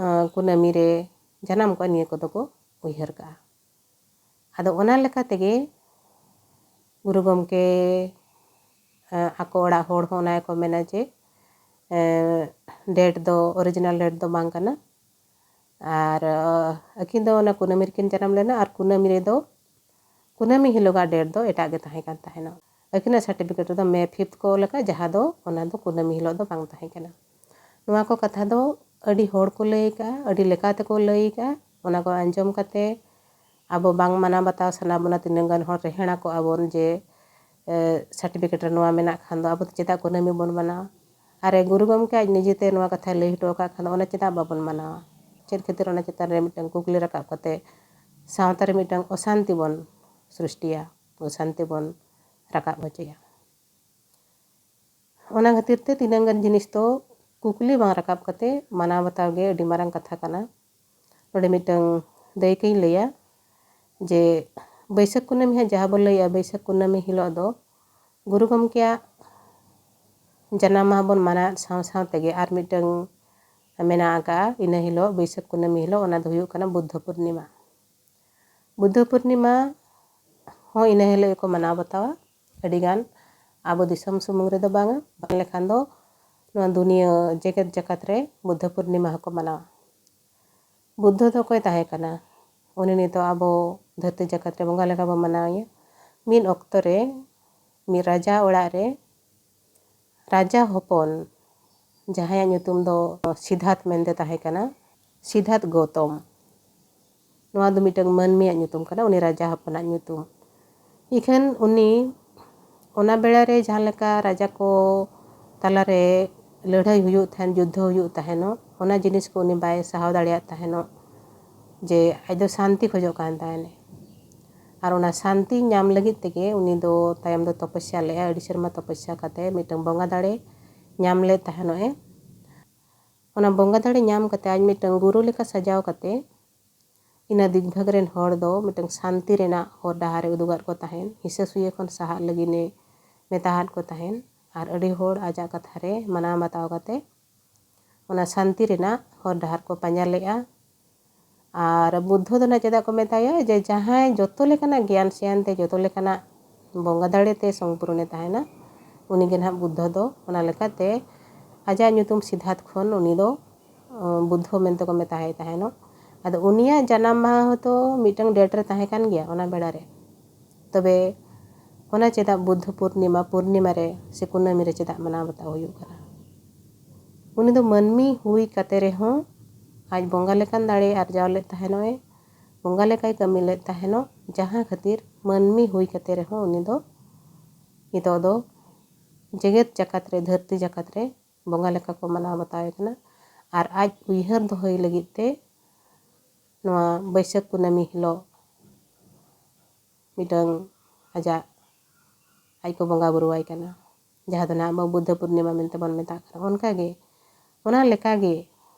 ᱟᱸ, ᱠᱩᱱᱟᱹᱢᱤ ᱨᱮ ᱡᱟᱱᱟᱢ ᱠᱚᱜᱼᱟ, ᱱᱤᱭᱟᱹ ᱠᱚᱫᱚ ᱠᱚ ᱩᱭᱦᱟᱹᱨ ᱠᱟᱜᱼᱟ᱾ ᱟᱫᱚ ᱚᱱᱟ ᱞᱮᱠᱟ ᱛᱮᱜᱮ ᱜᱩᱨᱩ ᱜᱚᱢᱠᱮ, ᱟᱸ, ᱟᱠᱚ ᱚᱲᱟᱜ ᱦᱚᱲ ᱦᱚᱸ ᱚᱱᱟ ᱜᱮᱠᱚ ᱢᱮᱱᱟ ᱡᱮ, ᱮᱸ, ᱰᱮᱴ ᱫᱚ, ᱚᱨᱤᱡᱤᱱᱟᱞ ᱰᱮᱴ ᱫᱚ ᱵᱟᱝ ᱠᱟᱱᱟ᱾ ᱟᱨ, ᱟᱸ, ᱟᱹᱠᱤᱱ ᱫᱚ ᱚᱱᱟ ᱠᱩᱱᱟᱹᱢᱤ ᱨᱮᱠᱤᱱ ᱡᱟᱱᱟᱢ ᱞᱮᱱᱟ ᱟᱨ ᱠᱩᱱᱟᱹᱢᱤ ᱨᱮᱫᱚ, ᱠᱩᱱᱟᱹᱢᱤ ᱦᱤᱞᱳᱜᱟᱜ ᱰᱮᱴ ᱫᱚ ᱮᱴᱟᱜ ᱜᱮ ᱛᱟᱦᱮᱸ ᱠᱟᱱ ᱛᱟᱦᱮᱱᱟ᱾ ᱟᱹᱠᱤᱱᱟᱜ ᱥᱟᱨᱴᱤᱯᱷᱤᱠᱮᱴ ᱨᱮᱫᱚ ᱢᱮ ᱯᱷᱤᱯᱛᱷ ᱠᱚ ᱚᱞ ᱟᱠᱟᱫ, ᱡᱟᱦᱟᱸ ᱫᱚ ᱚᱱᱟ ᱫᱚ ᱠᱩᱱᱟᱹᱢᱤ ᱦᱤᱞᱳᱜ ᱫᱚ ᱵᱟᱝ ᱛᱟᱦᱮᱸ ᱠᱟᱱᱟ᱾ ᱱᱚᱣᱟ ᱠᱚ ᱠᱟᱛᱷᱟ ᱫᱚ ᱟᱹᱰᱤ ᱦᱚᱲ ᱠᱚ ᱞᱟᱹᱭ ᱠᱟᱜᱼᱟ, ᱟᱹᱰᱤ ᱞᱮᱠᱟ ᱛᱮᱠᱚ ᱞᱟᱹᱭ ᱠᱟᱜᱼᱟ᱾ ᱚᱱᱟ ᱠᱚ ᱟᱸᱡᱚᱢ ᱠᱟᱛᱮ ᱟᱵᱚ ᱵᱟᱝ ᱢᱟᱱᱟᱣ ᱵᱟᱛᱟᱣ ᱥᱟᱱᱟ ᱵᱚᱱᱟ, ᱛᱤᱱᱟᱹᱜ ᱜᱟᱱ ᱦᱚᱲ ᱨᱮᱦᱮᱲᱟ ᱠᱚᱜᱼᱟ ᱵᱚᱱ ᱡᱮ, ᱮ, ᱥᱟᱨᱴᱤᱯᱷᱤᱠᱮᱴ ᱨᱮ ᱱᱚᱣᱟ ᱢᱮᱱᱟᱜ ᱠᱷᱟᱱ ᱫᱚ ᱟᱵᱚ ᱫᱚ ᱪᱮᱫᱟᱜ ᱠᱩᱱᱟᱹᱢᱤ ᱵᱚᱱ ᱢᱟᱱᱟᱣᱟ? ᱟᱨ ᱜᱩᱨᱩ ᱜᱚᱢᱠᱮ ᱟᱡ ᱱᱤᱡᱮᱛᱮ ᱱᱚᱣᱟ ᱠᱟᱛᱷᱟᱭ ᱞᱟᱹᱭ ᱦᱚᱴᱚ ᱟᱠᱟᱫ ᱠᱷᱟᱱ ᱫᱚ ᱚᱱᱟ ᱪᱮᱫᱟᱜ ᱵᱟᱵᱚᱱ ᱢᱟᱱᱟᱣᱟ? ᱪᱮᱫ ᱠᱷᱟᱹᱛᱤᱨ ᱚᱱᱟ ᱪᱮᱛᱟᱱ ᱨᱮ ᱢᱤᱫᱴᱟᱝ ᱠᱩᱠᱞᱤ ᱨᱟᱠᱟᱵ ᱠᱟᱛᱮ ᱥᱟᱶᱛᱟ ᱨᱮ ᱢᱤᱫᱴᱟᱝ ᱚᱥᱟᱱᱛᱤ ᱵᱚᱱ ᱥᱨᱤᱥᱴᱤᱭᱟ, ᱚᱥᱟᱱᱛᱤ ᱵᱚᱱ ᱨᱟᱠᱟᱵ ᱦᱚᱪᱚᱭᱟ? ᱚᱱᱟ ᱠᱷᱟᱹᱛᱤᱨ ᱛᱮ ᱛᱤᱱᱟᱹᱝ ᱜᱟᱱ ᱡᱤᱱᱤᱥ ᱫᱚ ᱠᱩᱠᱞᱤ ᱵᱟᱝ ᱨᱟᱠᱟᱵ ᱠᱟᱛᱮ ᱢᱟᱱᱟᱣ ᱵᱟᱛᱟᱣ ᱜᱮ ᱟᱹᱰᱤ ᱢᱟᱨᱟᱝ ᱠᱟᱛᱷᱟ ᱠᱟᱱᱟ᱾ ᱱᱚᱰᱮ ᱢᱤᱫᱴᱟᱝ ᱫᱟᱹᱭᱠᱟᱹᱧ ᱞᱟᱹᱭᱟ ᱡᱮ ᱵᱟᱹᱭᱥᱟᱹᱠᱷ ᱠᱩᱱᱟᱹᱢᱤ ᱦᱟᱸᱜ ᱡᱟᱦᱟᱸ ᱵᱚᱱ ᱞᱟᱹᱭᱟ, ᱵᱟᱹᱭᱥᱟᱹᱠᱷ ᱠᱩᱱᱟᱹᱢᱤ ᱦᱤᱞᱳᱜ ᱫᱚ ᱜᱩᱨᱩ ᱜᱚᱢᱠᱮᱭᱟᱜ ᱡᱟᱱᱟᱢ ᱢᱟᱦᱟ ᱵᱚᱱ ᱢᱟᱱᱟᱣᱮᱫ ᱥᱟᱶ ᱥᱟᱶ ᱛᱮᱜᱮ ᱟᱨ ᱢᱤᱫᱴᱟᱝ ᱢᱮᱱᱟᱜ ᱟᱠᱟᱫᱼᱟ, ᱤᱱᱟᱹ ᱦᱤᱞᱳᱜ ᱵᱟᱹᱭᱥᱟᱹᱠᱷ ᱠᱩᱱᱟᱹᱢᱤ ᱦᱤᱞᱳᱜ, ᱚᱱᱟ ᱫᱚ ᱦᱩᱭᱩᱜ ᱠᱟᱱᱟ ᱵᱩᱫᱽᱫᱷᱚ ᱯᱩᱨᱱᱤᱢᱟ᱾ ᱵᱩᱫᱽᱫᱷᱚ ᱯᱩᱨᱱᱤᱢᱟ ᱦᱚᱸ ᱤᱱᱟᱹ ᱦᱤᱞᱳᱜ ᱜᱮᱠᱚ ᱢᱟᱱᱟᱣ ᱵᱟᱛᱟᱣᱟ᱾ ᱟᱹᱰᱤᱜᱟᱱ ᱟᱵᱚ ᱫᱤᱥᱚᱢ ᱥᱩᱢᱩᱝ ᱨᱮᱫᱚ ᱵᱟᱝᱟ, ᱵᱟᱝ ᱞᱮᱠᱷᱟᱱ ᱫᱚ ᱱᱚᱣᱟ ᱫᱩᱱᱤᱭᱟᱹ ᱡᱮᱜᱮᱛ ᱡᱟᱠᱟᱛ ᱨᱮ ᱵᱩᱫᱽᱫᱷᱚ ᱯᱩᱨᱱᱤᱢᱟ ᱦᱚᱸᱠᱚ ᱢᱟᱱᱟᱣᱟ᱾ ᱵᱩᱫᱽᱫᱷᱚ ᱫᱚ ᱚᱠᱚᱭ ᱛᱟᱦᱮᱸ ᱠᱟᱱᱟ? ᱩᱱᱤ ᱱᱤᱛᱚᱜ ᱟᱵᱚ ᱫᱷᱟᱹᱨᱛᱤ ᱡᱟᱠᱟᱛ ᱨᱮ ᱵᱚᱸᱜᱟ ᱞᱮᱠᱟ ᱵᱚ ᱢᱟᱱᱟᱣᱮᱭᱟ᱾ ᱢᱤᱫ ᱚᱠᱛᱚ ᱨᱮ ᱢᱤᱫ ᱨᱟᱡᱟ ᱚᱲᱟᱜ ᱨᱮ ᱨᱟᱡᱟ ᱦᱚᱯᱚᱱ, ᱡᱟᱦᱟᱸᱭᱟᱜ ᱧᱩᱛᱩᱢ ᱫᱚ ᱥᱤᱫᱷᱟᱛ ᱢᱮᱱᱛᱮ ᱛᱟᱦᱮᱸ ᱠᱟᱱᱟ, ᱥᱤᱫᱷᱟᱛ ᱜᱚᱛᱚᱢ, ᱱᱚᱣᱟ ᱫᱚ ᱢᱤᱫᱴᱟᱝ ᱢᱟᱹᱱᱢᱤᱭᱟᱜ ᱧᱩᱛᱩᱢ ᱠᱟᱱᱟ, ᱩᱱᱤ ᱨᱟᱡᱟ ᱦᱚᱯᱚᱱᱟᱜ ᱧᱩᱛᱩᱢ᱾ ᱤᱠᱷᱟᱹᱱ ᱩᱱᱤ ᱚᱱᱟ ᱵᱮᱲᱟ ᱨᱮ ᱡᱟᱦᱟᱸ ᱞᱮᱠᱟ ᱨᱟᱡᱟ ᱠᱚ ᱛᱟᱞᱟᱨᱮ ᱞᱟᱹᱲᱦᱟᱹᱭ ᱦᱩᱭᱩᱜ ᱛᱟᱦᱮᱱ, ᱡᱩᱫᱽᱫᱷᱚ ᱦᱩᱭᱩᱜ ᱛᱟᱦᱮᱱᱚᱜ, ᱚᱱᱟ ᱡᱤᱱᱤᱥ ᱠᱚ ᱩᱱᱤ ᱵᱟᱭ ᱥᱟᱦᱟᱣ ᱫᱟᱲᱮᱭᱟᱜ ᱛᱟᱦᱮᱱᱚᱜ, ᱡᱮ ᱟᱡ ᱫᱚ ᱥᱟᱱᱛᱤ ᱠᱷᱚᱡᱚᱜ ᱠᱟᱱ ᱛᱟᱦᱮᱱᱮ᱾ ᱟᱨ ᱚᱱᱟ ᱥᱟᱱᱛᱤ ᱧᱟᱢ ᱞᱟᱹᱜᱤᱫ ᱛᱮᱜᱮ ᱩᱱᱤ ᱫᱚ ᱛᱟᱭᱚᱢ ᱫᱚ ᱛᱚᱯᱚᱥᱭᱟ ᱞᱮᱫᱼᱟ, ᱟᱹᱰᱤ ᱥᱮᱨᱢᱟ ᱛᱚᱯᱚᱥᱭᱟ ᱠᱟᱛᱮ ᱢᱤᱫᱴᱟᱝ ᱵᱚᱸᱜᱟ ᱫᱟᱲᱮ ᱧᱟᱢ ᱞᱮᱫ ᱛᱟᱦᱮᱱᱚᱜ ᱮ᱾ ᱚᱱᱟ ᱵᱚᱸᱜᱟ ᱫᱟᱲᱮ ᱧᱟᱢ ᱠᱟᱛᱮ ᱟᱡ ᱢᱤᱫᱴᱟᱝ ᱜᱩᱨᱩ ᱞᱮᱠᱟ ᱥᱟᱡᱟᱣ ᱠᱟᱛᱮ ᱤᱱᱟᱹ ᱫᱤᱜᱽᱵᱷᱟᱜᱽ ᱨᱮᱱ ᱦᱚᱲ ᱫᱚ ᱢᱤᱫᱴᱟᱝ ᱥᱟᱱᱛᱤ ᱨᱮᱱᱟᱜ ᱦᱚᱨ ᱰᱟᱦᱟᱨ ᱮ ᱩᱫᱩᱜᱟᱫ ᱠᱚ ᱛᱟᱦᱮᱱ, ᱦᱤᱸᱥᱟᱹ ᱥᱩᱭᱟᱹ ᱠᱷᱚᱱ ᱥᱟᱦᱟᱜ ᱞᱟᱹᱜᱤᱫ ᱮ ᱢᱮᱛᱟᱦᱟᱫ ᱠᱚ ᱛᱟᱦᱮᱱ, ᱟᱨ ᱟᱹᱰᱤ ᱦᱚᱲ ᱟᱡᱟᱜ ᱠᱟᱛᱷᱟ ᱨᱮ ᱢᱟᱱᱟᱣ ᱵᱟᱛᱟᱣ ᱠᱟᱛᱮ ᱚᱱᱟ ᱥᱟᱱᱛᱤ ᱨᱮᱱᱟᱜ ᱦᱚᱨ ᱰᱟᱦᱟᱨ ᱠᱚ ᱯᱟᱸᱡᱟ ᱞᱮᱫᱼᱟ᱾ ᱟᱨ ᱵᱩᱫᱽᱫᱷᱚ ᱫᱚ ᱱᱟᱜ ᱪᱮᱫᱟᱜ ᱠᱚ ᱢᱮᱛᱟᱭᱟ, ᱡᱮ ᱡᱟᱦᱟᱸᱭ ᱡᱚᱛᱚ ᱞᱮᱠᱟᱱᱟᱜ ᱜᱮᱭᱟᱱ ᱥᱮᱭᱟᱱ ᱛᱮ ᱡᱚᱛᱚ ᱞᱮᱠᱟᱱᱟᱜ ᱵᱚᱸᱜᱟ ᱫᱟᱲᱮ ᱛᱮ ᱥᱚᱢᱯᱩᱨᱱᱮ ᱛᱟᱦᱮᱱᱟ, ᱩᱱᱤ ᱜᱮ ᱱᱟᱦᱟᱜ ᱵᱩᱫᱽᱫᱷᱚ ᱫᱚ᱾ ᱚᱱᱟ ᱞᱮᱠᱟᱛᱮ ᱟᱡᱟᱜ ᱧᱩᱛᱩᱢ ᱥᱤᱫᱷᱟᱛ ᱠᱷᱚᱱ ᱩᱱᱤ ᱫᱚ, ᱚ, ᱵᱩᱫᱽᱫᱷᱚ ᱢᱮᱱᱛᱮ ᱠᱚ ᱢᱮᱛᱟᱭ ᱛᱟᱦᱮᱱᱚᱜ᱾ ᱟᱫᱚ ᱩᱱᱤᱭᱟᱜ ᱡᱟᱱᱟᱢ ᱢᱟᱦᱟ ᱦᱚᱸᱛᱚ ᱢᱤᱫᱴᱟᱝ ᱰᱮᱴ ᱨᱮ ᱛᱟᱦᱮᱸ ᱠᱟᱱ ᱜᱮᱭᱟ ᱚᱱᱟ ᱵᱮᱲᱟ ᱨᱮ᱾ ᱛᱚᱵᱮ ᱚᱱᱟ ᱪᱮᱫᱟᱜ ᱵᱩᱫᱽᱫᱷᱚ ᱯᱩᱨᱱᱤᱢᱟ, ᱯᱩᱨᱱᱤᱢᱟ ᱨᱮ ᱥᱮ ᱠᱩᱱᱟᱹᱢᱤ ᱨᱮ ᱪᱮᱫᱟᱜ ᱢᱟᱱᱟᱣ ᱵᱟᱛᱟᱣ ᱦᱩᱭᱩᱜ ᱠᱟᱱᱟ? ᱩᱱᱤ ᱫᱚ ᱢᱟᱹᱱᱢᱤ ᱦᱩᱭ ᱠᱟᱛᱮ ᱨᱮᱦᱚᱸ ᱟᱡ ᱵᱚᱸᱜᱟ ᱞᱮᱠᱟᱱ ᱫᱟᱲᱮ ᱟᱨᱡᱟᱣ ᱞᱮᱫ ᱛᱟᱦᱮᱱᱚᱜ ᱮ, ᱵᱚᱸᱜᱟ ᱞᱮᱠᱟᱭ ᱠᱟᱹᱢᱤ ᱞᱮᱫ ᱛᱟᱦᱮᱱᱚᱜ, ᱡᱟᱦᱟᱸ ᱠᱷᱟᱹᱛᱤᱨ ᱢᱟᱹᱱᱢᱤ ᱦᱩᱭ ᱠᱟᱛᱮ ᱨᱮᱦᱚᱸ ᱩᱱᱤ ᱫᱚ ᱱᱤᱛᱚᱜ ᱫᱚ ᱡᱮᱜᱮᱛ ᱡᱟᱠᱟᱛ ᱨᱮ, ᱫᱷᱟᱹᱨᱛᱤ ᱡᱟᱠᱟᱛ ᱨᱮ ᱵᱚᱸᱜᱟ ᱞᱮᱠᱟ ᱠᱚ ᱢᱟᱱᱟᱣ ᱵᱟᱛᱟᱣᱮ ᱠᱟᱱᱟ᱾ ᱟᱨ ᱟᱡ ᱩᱭᱦᱟᱹᱨ ᱫᱚᱦᱚᱭ ᱞᱟᱹᱜᱤᱫ ᱛᱮ ᱱᱚᱣᱟ ᱵᱟᱹᱭᱥᱟᱹᱠᱷ ᱠᱩᱱᱟᱹᱢᱤ ᱦᱤᱞᱳᱜ ᱢᱤᱫᱴᱟᱝ ᱟᱡᱟᱜ, ᱟᱡ ᱠᱚ ᱵᱚᱸᱜᱟ ᱵᱩᱨᱩᱣᱟᱭ ᱠᱟᱱᱟ, ᱡᱟᱦᱟᱸ ᱫᱚ ᱱᱟᱦᱟᱜ ᱟᱵᱚ ᱵᱩᱫᱽᱫᱷᱚ ᱯᱩᱨᱱᱤᱢᱟ ᱢᱮᱱᱛᱮ ᱵᱚᱱ ᱢᱮᱛᱟᱜ ᱠᱟᱱᱟ᱾ ᱚᱱᱠᱟᱜᱮ, ᱚᱱᱟ ᱞᱮᱠᱟᱜᱮ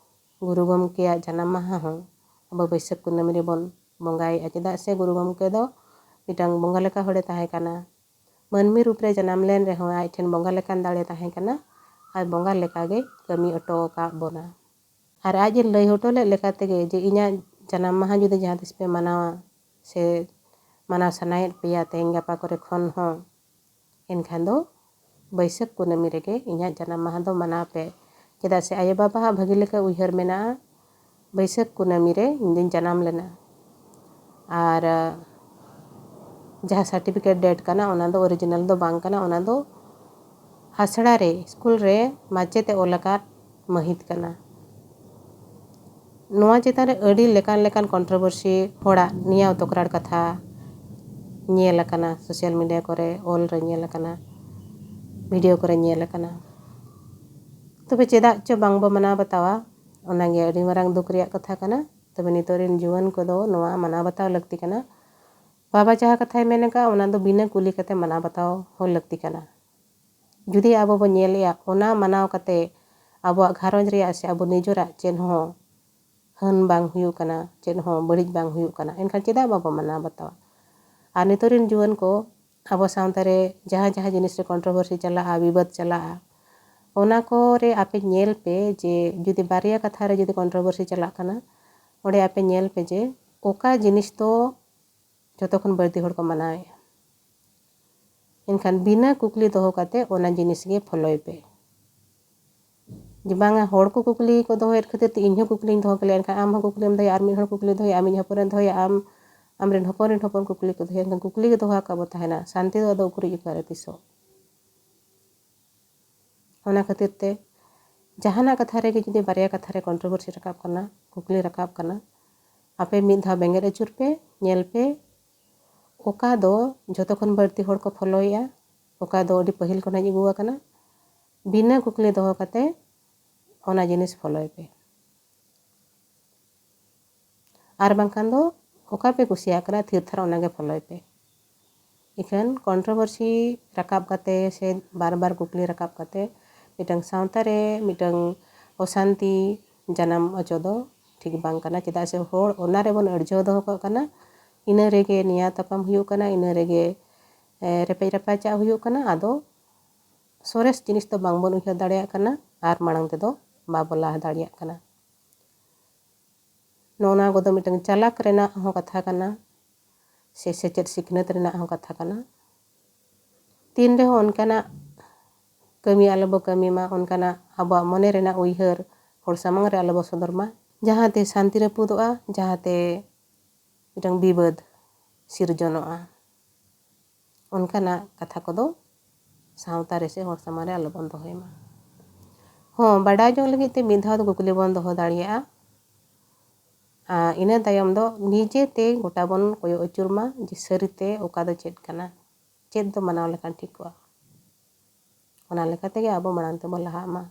ᱜᱩᱨᱩ ᱜᱚᱢᱠᱮᱭᱟᱜ ᱡᱟᱱᱟᱢ ᱢᱟᱦᱟ ᱦᱚᱸ ᱟᱵᱚ ᱵᱟᱹᱭᱥᱟᱹᱠᱷ ᱠᱩᱱᱟᱹᱢᱤ ᱨᱮᱵᱚᱱ ᱵᱚᱸᱜᱟᱭᱮᱫᱼᱟ᱾ ᱪᱮᱫᱟᱜ ᱥᱮ ᱜᱩᱨᱩ ᱜᱚᱢᱠᱮ ᱫᱚ ᱢᱤᱫᱴᱟᱝ ᱵᱚᱸᱜᱟ ᱞᱮᱠᱟ ᱦᱚᱲᱮ ᱛᱟᱦᱮᱸ ᱠᱟᱱᱟ᱾ ᱢᱟᱹᱱᱢᱤ ᱨᱩᱯ ᱨᱮ ᱡᱟᱱᱟᱢ ᱞᱮᱱ ᱨᱮᱦᱚᱸ ᱟᱡ ᱴᱷᱮᱱ ᱵᱚᱸᱜᱟ ᱞᱮᱠᱟᱱ ᱫᱟᱲᱮ ᱛᱟᱦᱮᱸ ᱠᱟᱱᱟ ᱟᱨ ᱵᱚᱸᱜᱟ ᱞᱮᱠᱟᱜᱮ ᱠᱟᱹᱢᱤ ᱦᱚᱴᱚ ᱟᱠᱟᱫ ᱵᱚᱱᱟ᱾ ᱟᱨ ᱟᱡ ᱮ ᱞᱟᱹᱭ ᱦᱚᱴᱚ ᱞᱮᱫ ᱞᱮᱠᱟ ᱛᱮᱜᱮ ᱡᱮ ᱤᱧᱟᱹᱜ ᱡᱟᱱᱟᱢ ᱢᱟᱦᱟ ᱡᱩᱫᱤ ᱡᱟᱦᱟᱸ ᱛᱤᱥ ᱯᱮ ᱢᱟᱱᱟᱣᱟ ᱥᱮ ᱢᱟᱱᱟᱣ ᱥᱟᱱᱟᱭᱮᱫ ᱯᱮᱭᱟ ᱛᱮᱦᱮᱧ ᱜᱟᱯᱟ ᱠᱚᱨᱮ ᱠᱷᱚᱱ ᱦᱚᱸ, ᱮᱱᱠᱷᱟᱱ ᱫᱚ ᱵᱟᱹᱭᱥᱟᱹᱠᱷ ᱠᱩᱱᱟᱹᱢᱤ ᱨᱮᱜᱮ ᱤᱧᱟᱹᱜ ᱡᱟᱱᱟᱢ ᱢᱟᱦᱟ ᱫᱚ ᱢᱟᱱᱟᱣ ᱯᱮ᱾ ᱪᱮᱫᱟᱜ ᱥᱮ ᱟᱭᱳᱼᱵᱟᱵᱟᱣᱟᱜ ᱵᱷᱟᱹᱜᱤ ᱞᱮᱠᱟ ᱩᱭᱦᱟᱹᱨ ᱢᱮᱱᱟᱜᱼᱟ, ᱵᱟᱹᱭᱥᱟᱹᱠᱷ ᱠᱩᱱᱟᱹᱢᱤ ᱨᱮ ᱤᱧ ᱫᱩᱧ ᱡᱟᱱᱟᱢ ᱞᱮᱱᱟ᱾ ᱟᱨ, ᱟᱸ, ᱡᱟᱦᱟᱸ ᱥᱟᱨᱴᱤᱯᱷᱤᱠᱮᱴ ᱰᱮᱴ ᱠᱟᱱᱟ, ᱚᱱᱟ ᱫᱚ ᱚᱨᱤᱡᱤᱱᱟᱞ ᱫᱚ ᱵᱟᱝ ᱠᱟᱱᱟ, ᱚᱱᱟ ᱫᱚ ᱟᱥᱲᱟ ᱨᱮ, ᱥᱠᱩᱞ ᱨᱮ ᱢᱟᱪᱮᱫ ᱮ ᱚᱞ ᱟᱠᱟᱫ ᱢᱟᱹᱦᱤᱛ ᱠᱟᱱᱟ᱾ ᱱᱚᱣᱟ ᱪᱮᱛᱟᱱ ᱨᱮ ᱟᱹᱰᱤ ᱞᱮᱠᱟᱱ ᱞᱮᱠᱟᱱ ᱠᱚᱱᱴᱨᱳᱵᱷᱟᱨᱥᱤ, ᱦᱚᱲᱟᱜ ᱱᱮᱭᱟᱣ ᱛᱚᱠᱨᱟᱨ ᱠᱟᱛᱷᱟ ᱧᱮᱞ ᱟᱠᱟᱱᱟ, ᱥᱳᱥᱟᱞ ᱢᱤᱰᱤᱭᱟ ᱠᱚᱨᱮ, ᱚᱞ ᱨᱮ ᱧᱮᱞ ᱟᱠᱟᱱᱟ, ᱵᱷᱤᱰᱤᱭᱳ ᱠᱚᱨᱮ ᱧᱮᱞ ᱟᱠᱟᱱᱟ᱾ ᱛᱚᱵᱮ ᱪᱮᱫᱟᱜ ᱪᱚ ᱵᱟᱝᱵᱚ ᱢᱟᱱᱟᱣ ᱵᱟᱛᱟᱣᱟ, ᱚᱱᱟᱜᱮ ᱟᱹᱰᱤ ᱢᱟᱨᱟᱝ ᱫᱩᱠ ᱨᱮᱭᱟᱜ ᱠᱟᱛᱷᱟ ᱠᱟᱱᱟ᱾ ᱛᱚᱵᱮ ᱱᱤᱛᱚᱜ ᱨᱮᱱ ᱡᱩᱣᱟᱹᱱ ᱠᱚᱫᱚ ᱱᱚᱣᱟ ᱢᱟᱱᱟᱣ ᱵᱟᱛᱟᱣ ᱞᱟᱹᱠᱛᱤ ᱠᱟᱱᱟ᱾ ᱵᱟᱵᱟ ᱡᱟᱦᱟᱸ ᱠᱟᱛᱷᱟᱭ ᱢᱮᱱ ᱟᱠᱟᱫ, ᱚᱱᱟ ᱫᱚ ᱵᱤᱱᱟᱹ ᱠᱩᱞᱤ ᱠᱟᱛᱮ ᱢᱟᱱᱟᱣ ᱵᱟᱛᱟᱣ ᱦᱚᱸ ᱞᱟᱹᱠᱛᱤ ᱠᱟᱱᱟ᱾ ᱡᱩᱫᱤ ᱟᱵᱚ ᱵᱚ ᱧᱮᱞᱮᱜᱼᱟ, ᱚᱱᱟ ᱢᱟᱱᱟᱣ ᱠᱟᱛᱮ ᱟᱵᱚᱣᱟᱜ ᱜᱷᱟᱨᱚᱸᱡᱽ ᱨᱮᱭᱟᱜ ᱥᱮ ᱟᱵᱚ ᱱᱤᱡᱮᱨᱟᱜ ᱪᱮᱫ ᱦᱚᱸ ᱦᱟᱹᱱ ᱵᱟᱝ ᱦᱩᱭᱩᱜ ᱠᱟᱱᱟ, ᱪᱮᱫ ᱦᱚᱸ ᱵᱟᱹᱲᱤᱡ ᱵᱟᱝ ᱦᱩᱭᱩᱜ ᱠᱟᱱᱟ, ᱮᱱᱠᱷᱟᱱ ᱪᱮᱫᱟᱜ ᱵᱟᱵᱚ ᱢᱟᱱᱟᱣ ᱵᱟᱛᱟᱣᱟ? ᱟᱨ ᱱᱤᱛᱚᱜ ᱨᱮᱱ ᱡᱩᱣᱟᱹᱱ ᱠᱚ ᱟᱵᱚ ᱥᱟᱶᱛᱟ ᱨᱮ ᱡᱟᱦᱟᱸ ᱡᱟᱦᱟᱸ ᱡᱤᱱᱤᱥ ᱨᱮ ᱠᱚᱱᱴᱨᱳᱵᱷᱟᱨᱥᱤ ᱪᱟᱞᱟᱜᱼᱟ, ᱵᱤᱵᱟᱹᱫ ᱪᱟᱞᱟᱜᱼᱟ, ᱚᱱᱟ ᱠᱚᱨᱮ ᱟᱯᱮ ᱧᱮᱞ ᱯᱮ ᱡᱮ ᱡᱩᱫᱤ ᱵᱟᱨᱭᱟ ᱠᱟᱛᱷᱟ ᱨᱮ ᱡᱩᱫᱤ ᱠᱚᱱᱴᱨᱳᱵᱷᱟᱨᱥᱤ ᱪᱟᱞᱟᱜ ᱠᱟᱱᱟ, ᱚᱸᱰᱮ ᱟᱯᱮ ᱧᱮᱞ ᱯᱮ ᱡᱮ ᱚᱠᱟ ᱡᱤᱱᱤᱥ ᱫᱚ ᱡᱚᱛᱚ ᱠᱷᱚᱱ ᱵᱟᱹᱲᱛᱤ ᱦᱚᱲ ᱠᱚ ᱢᱟᱱᱟᱣᱮᱫᱼᱟ᱾ ᱮᱱᱠᱷᱟᱱ ᱵᱤᱱᱟᱹ ᱠᱩᱠᱞᱤ ᱫᱚᱦᱚ ᱠᱟᱛᱮ ᱚᱱᱟ ᱡᱤᱱᱤᱥ ᱜᱮ ᱯᱷᱚᱞᱳᱭ ᱯᱮ᱾ ᱡᱮ ᱵᱟᱝᱟ, ᱦᱚᱲ ᱠᱚ ᱠᱩᱠᱞᱤ ᱠᱚ ᱫᱚᱦᱚᱭᱮᱫ ᱠᱷᱟᱹᱛᱤᱨ ᱛᱮ ᱤᱧ ᱦᱚᱸ ᱠᱩᱠᱞᱤᱧ ᱫᱚᱦᱚ ᱠᱮᱫᱟ, ᱮᱱᱠᱷᱟᱱ ᱟᱢ ᱦᱚᱸ ᱠᱩᱠᱞᱤᱢ ᱫᱚᱦᱚᱭᱟ, ᱟᱨ ᱢᱤᱫ ᱦᱚᱲ ᱠᱩᱠᱞᱤ ᱫᱚᱦᱚᱭᱟ, ᱟᱢᱤᱡ ᱦᱚᱯᱚᱱᱮ ᱫᱚᱦᱚᱭᱟ, ᱟᱢ ᱟᱢᱨᱮᱱ ᱦᱚᱯᱚᱱ ᱨᱮᱱ ᱦᱚᱯᱚᱱ ᱠᱩᱠᱞᱤ ᱠᱚ ᱫᱚᱦᱚᱭᱟ, ᱮᱱᱠᱷᱟᱱ ᱠᱩᱠᱞᱤ ᱜᱮ ᱫᱚᱦᱚ ᱟᱠᱟᱫ ᱵᱚ ᱛᱟᱦᱮᱱᱟ, ᱥᱟᱱᱛᱤ ᱫᱚ ᱟᱫᱚ ᱩᱠᱩᱨᱤᱡ ᱚᱠᱟᱨᱮ ᱛᱤᱥᱚᱜ? ᱚᱱᱟ ᱠᱷᱟᱹᱛᱤᱨ ᱛᱮ ᱡᱟᱦᱟᱱᱟᱜ ᱠᱟᱛᱷᱟ ᱨᱮᱜᱮ ᱡᱩᱫᱤ ᱵᱟᱨᱭᱟ ᱠᱟᱛᱷᱟ ᱨᱮ ᱠᱚᱱᱴᱨᱳᱵᱷᱟᱨᱥᱤ ᱨᱟᱠᱟᱵ ᱠᱟᱱᱟ, ᱠᱩᱠᱞᱤ ᱨᱟᱠᱟᱵ ᱠᱟᱱᱟ, ᱟᱯᱮ ᱢᱤᱫ ᱫᱷᱟᱣ ᱵᱮᱸᱜᱮᱫ ᱟᱹᱪᱩᱨ ᱯᱮ, ᱧᱮᱞ ᱯᱮ, ᱚᱠᱟ ᱫᱚ ᱡᱷᱚᱛᱚ ᱠᱷᱚᱱ ᱵᱟᱹᱲᱛᱤ ᱦᱚᱲ ᱠᱚ ᱯᱷᱚᱞᱳᱭᱮᱫᱼᱟ, ᱚᱠᱟ ᱫᱚ ᱟᱹᱰᱤ ᱯᱟᱹᱦᱤᱞ ᱠᱷᱚᱱ ᱦᱮᱡ ᱟᱹᱜᱩ ᱟᱠᱟᱱᱟ, ᱵᱤᱱᱟᱹ ᱠᱩᱠᱞᱤ ᱫᱚᱦᱚ ᱠᱟᱛᱮ ᱚᱱᱟ ᱡᱤᱱᱤᱥ ᱯᱷᱚᱞᱳᱭ ᱯᱮ᱾ ᱟᱨ ᱵᱟᱝᱠᱷᱟᱱ ᱫᱚ ᱚᱠᱟ ᱯᱮ ᱠᱩᱥᱤᱭᱟᱜ ᱠᱟᱱᱟ, ᱛᱷᱤᱨ ᱛᱷᱟᱨ ᱚᱱᱟᱜᱮ ᱯᱷᱚᱞᱳᱭ ᱯᱮ᱾ ᱤᱠᱷᱟᱹᱱ ᱠᱚᱱᱴᱨᱳᱵᱷᱟᱨᱥᱤ ᱨᱟᱠᱟᱵ ᱠᱟᱛᱮ ᱥᱮ ᱵᱟᱨ ᱵᱟᱨ ᱠᱩᱠᱞᱤ ᱨᱟᱠᱟᱵ ᱠᱟᱛᱮ ᱢᱤᱫᱴᱟᱝ ᱥᱟᱶᱛᱟ ᱨᱮ ᱢᱤᱫᱴᱟᱝ ᱚᱥᱟᱱᱛᱤ ᱡᱟᱱᱟᱢ ᱚᱪᱚ ᱫᱚ ᱴᱷᱤᱠ ᱵᱟᱝ ᱠᱟᱱᱟ᱾ ᱪᱮᱫᱟᱜ ᱥᱮ ᱦᱚᱲ ᱚᱱᱟ ᱨᱮᱵᱚᱱ ᱟᱹᱲᱡᱷᱟᱹᱣ ᱫᱚᱦᱚ ᱠᱟᱜ ᱠᱟᱱᱟ, ᱤᱱᱟᱹ ᱨᱮᱜᱮ ᱱᱮᱭᱟ ᱛᱟᱯᱟᱢ ᱦᱩᱭᱩᱜ ᱠᱟᱱᱟ, ᱤᱱᱟᱹ ᱨᱮᱜᱮ, ᱮ, ᱨᱮᱯᱮᱡ ᱨᱟᱯᱟᱪᱟᱜ ᱦᱩᱭᱩᱜ ᱠᱟᱱᱟ᱾ ᱟᱫᱚ ᱥᱚᱨᱮᱥ ᱡᱤᱱᱤᱥ ᱫᱚ ᱵᱟᱝᱵᱚᱱ ᱩᱭᱦᱟᱹᱨ ᱫᱟᱲᱮᱭᱟᱜ ᱠᱟᱱᱟ ᱟᱨ ᱢᱟᱲᱟᱝ ᱛᱮᱫᱚ ᱵᱟᱵᱚ ᱞᱟᱦᱟ ᱫᱟᱲᱮᱭᱟᱜ ᱠᱟᱱᱟ᱾ ᱱᱚᱜᱼᱚ ᱱᱚᱣᱟ ᱠᱚᱫᱚ ᱢᱤᱫᱴᱟᱝ ᱪᱟᱞᱟᱠ ᱨᱮᱱᱟᱜ ᱦᱚᱸ ᱠᱟᱛᱷᱟ ᱠᱟᱱᱟ, ᱥᱮ ᱥᱮᱪᱮᱫ ᱥᱤᱠᱷᱱᱟᱹᱛ ᱨᱮᱱᱟᱜ ᱦᱚᱸ ᱠᱟᱛᱷᱟ ᱠᱟᱱᱟ᱾ ᱛᱤᱱ ᱨᱮᱦᱚᱸ ᱚᱱᱠᱟᱱᱟᱜ ᱠᱟᱹᱢᱤ ᱟᱞᱚ ᱵᱚ ᱠᱟᱹᱢᱤ ᱢᱟ, ᱚᱱᱠᱟᱱᱟᱜ ᱟᱵᱚᱣᱟᱜ ᱢᱚᱱᱮ ᱨᱮᱱᱟᱜ ᱩᱭᱦᱟᱹᱨ ᱦᱚᱲ ᱥᱟᱢᱟᱝ ᱨᱮ ᱟᱞᱚ ᱵᱚ ᱥᱚᱫᱚᱨ ᱢᱟ, ᱡᱟᱦᱟᱸᱛᱮ ᱥᱟᱱᱛᱤ ᱨᱟᱹᱯᱩᱫᱚᱜᱼᱟ, ᱡᱟᱦᱟᱸᱛᱮ ᱢᱤᱫᱴᱟᱝ ᱵᱤᱵᱟᱹᱫ ᱥᱤᱨᱡᱚᱱᱚᱜᱼᱟ᱾ ᱚᱱᱠᱟᱱᱟᱜ ᱠᱟᱛᱷᱟ ᱠᱚᱫᱚ ᱥᱟᱶᱛᱟ ᱨᱮ ᱥᱮ ᱦᱚᱲ ᱥᱟᱢᱟᱝ ᱨᱮ ᱟᱞᱚᱵᱚᱱ ᱫᱚᱦᱚᱭ ᱢᱟ᱾ ᱦᱚᱸ, ᱵᱟᱰᱟᱭ ᱡᱚᱝ ᱞᱟᱹᱜᱤᱫ ᱛᱮ ᱢᱤᱫ ᱫᱷᱟᱣ ᱫᱚ ᱠᱩᱠᱞᱤ ᱵᱚᱱ ᱫᱚᱦᱚ ᱫᱟᱲᱮᱭᱟᱜᱼᱟ᱾ ᱟᱨ ᱤᱱᱟᱹ ᱛᱟᱭᱚᱢ ᱫᱚ ᱱᱤᱡᱮ ᱛᱮ ᱜᱚᱴᱟ ᱵᱚᱱ ᱠᱚᱭᱚᱜ ᱟᱹᱪᱩᱨ ᱢᱟ ᱡᱮ ᱥᱟᱹᱨᱤ ᱛᱮ ᱚᱠᱟ ᱫᱚ ᱪᱮᱫ ᱠᱟᱱᱟ, ᱪᱮᱫ ᱫᱚ ᱢᱟᱱᱟᱣ ᱞᱮᱠᱷᱟᱱ ᱴᱷᱤᱠᱚᱜᱼᱟ᱾ ᱚᱱᱟ ᱞᱮᱠᱟ ᱛᱮᱜᱮ ᱟᱵᱚ ᱢᱟᱲᱟᱝ ᱛᱮᱵᱚᱱ ᱞᱟᱦᱟᱜ ᱢᱟ᱾